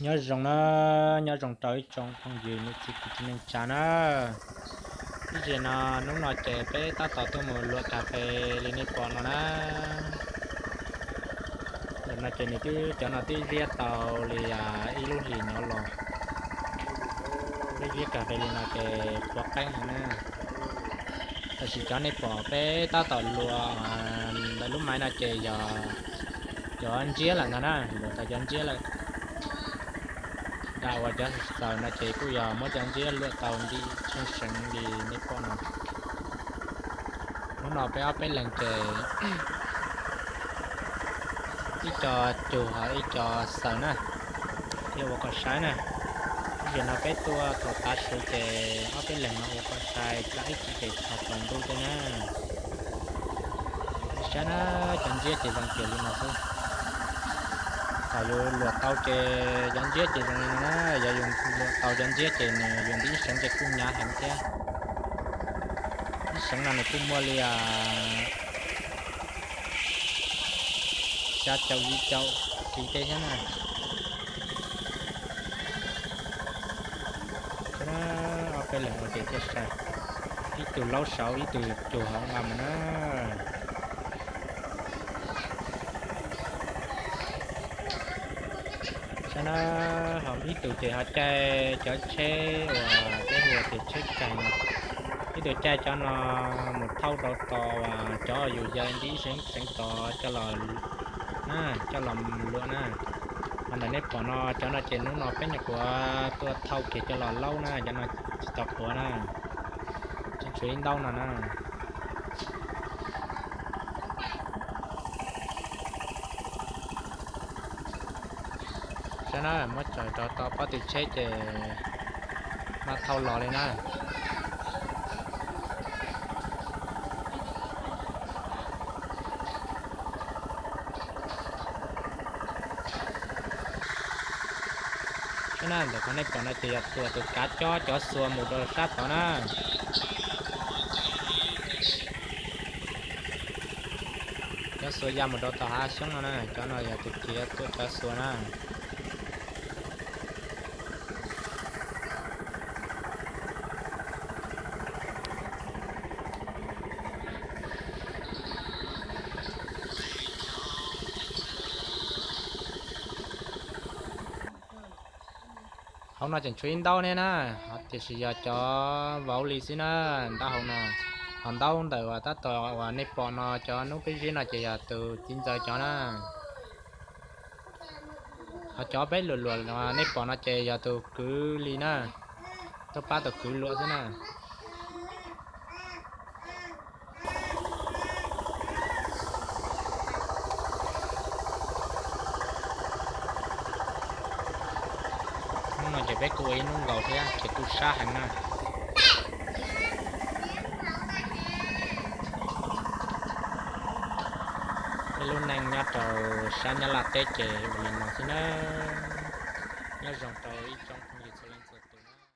Nyob zoo na, nyob zoo rau ib tsoom phooj ywg niam txiv kwv tij neej tsa na. Ib zaug no, hnub no ces peb tab tom tuaj mus luam kas fes li nej pom no na. Ntawm no ces nws twb, cov no twb ziab tau li ib lub hlis no los. Peb ziab kas fes li no ces qhuav qeeb heev na. Tam sim cov nej pom peb tab tom luam ntawm lub maiv no ces yog cov ntsiab lawm ntag na, luam tau cov ntsiab lawm. Nram uas cov xaws no ces kuj yog muab cov ntsiab luam tau ntim tsheej seev li nej pom no. Hnub no peb ob peb leeg ces ib co cug ho ib co xaws na, thiab ua kom saib na. Ib zaug no peb tuaj thaum tav su ces ob peb leeg no ua kom sai, tsam ib chim ces tsaus ntuj thiab na. Saib na, cov ntsiab ces zoo kiag li no xwb. Thaum yus luam tau ces cov ntsiab ces zoo li no na, yog yus luam tau cov ntsiab ces nws yus ntim ib seev ces kuj hnyav heev thiab. Ib seev no nws kuj muaj li xya caum yim caum kiv tej thiab na. Ob peb leeg ua ces thiaj sai, ib tug laub saud ib tug cug hauv nqa mus na. Saib na, ho ib tug ces ho caij cov tsheb uas peb hu tias tsheb kaig no, ib tug caij cov no mus thauj rau tom uas cov yus ya ntim seev seev tod coj los na, coj los luam na. Ho ntawm nej pom no, cov no ces hnub no peb nyuam qhuav tuaj thauj kiag coj los laub na, cov no tsis tau qhuav na, tseem tshuav ib ntaub no na. Saib na, muab tsaws rau tom pob tw tsheb ces maj thauj los li na. Saib na, ntawm qhov nej pom no ces yog tuam tus kav cob cov xuas mus rau sab tod na. Cov xuas ya mus rau tom hav xyoob no na, cov no yog tus kiv tuam cov xuas na. Hauv no tseem tshuav ib ntaub thiab na, tiam sis yog cov vauv li xwb na, ntaub hauv no. Ho ntaub ntawm uas tab tom uas nej pom no, cov hnub peb zib no ces yog tus txiv ntxawm cov na. Ho cov peb luam luam nej pom no ces yog tus kwv li na, tuaj pab tus kwv luam xwb na. Hnub no ces peb kuj ua ib hnub nkaus thiab ces kuj sab heev na. Peb lub neej nyob rau sab Nyab Laj teb ces ua li no xwb na. Nyob zoo rau ib tsoom